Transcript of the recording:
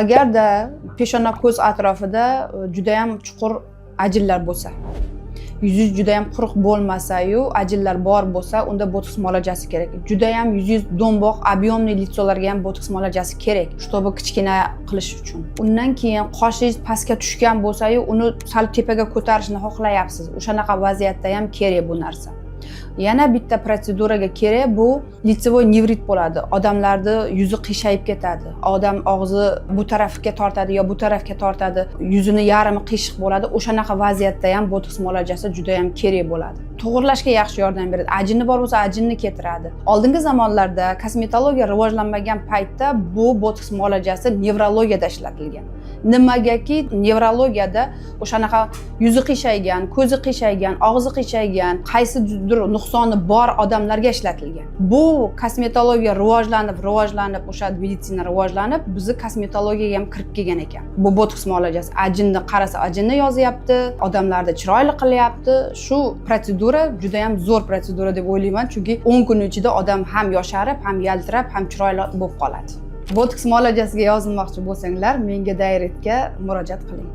Agarda peshona ko'z atrofida judayam chuqur ajinlar bo'lsa, yuzingiz judayam quruq bo'lmasa-yu, ajinlar bor bo'lsa, unda botoks muolajasi kerak. Judayam yuzingiz do'mboq, объемный лицо larga ham botoks muolajasi kerak, чтобы kichkina qilish uchun. Undan keyin qoshingiz pastga tushgan bo'lsa-yu, uni sal tepaga ko'tarishni xohlayapsiz, o'shanaqa vaziyatda ham kerak bu narsa. Yana bitta protseduraga kerak, bu лицевой nevrit bo'ladi. Odamlarni yuzi qiyshayib ketadi, odam og'zi bu tarafga tortadi yo bu tarafga tortadi, yuzini yarmi qiyshiq bo'ladi. O'shanaqa vaziyatda ham botoks muolajasi juda yam kerak bo'ladi. To'g'irlashga yaxshi yordam beradi, ajini bor bo'lsa, ajinni ketiradi. Oldingi zamonlarda, kosmetologiya rivojlanmagan paytda, bu botoks muolajasi nevrologiyada ishlatilgan. Nimagaki, nevrologiyada o'shanaqa yuzi qiyshaygan, ko'zi qiyshaygan, og'zi qiyshaygan, qaysidir nuqsoni bor odamlarga ishlatilgan. Bu kosmetologiya rivojlanib rivojlanib, o'sha meditsina rivojlanib, bizni kosmetologiyaga ham kirib kelgan ekan bu botoks muolajasi. Ajinni qarasa, ajinni yozyapti, odamlarni chiroyli qilyapti. Shu protsedura juda yam zo'r protsedura deb o'ylayman, chunki 10 kun ichida odam ham yosharib, ham yaltirab, ham chiroyli bo'lib qoladi. Botoks muolajasiga yozilmoqchi bo'lsanglar, menga directga murojaat qiling.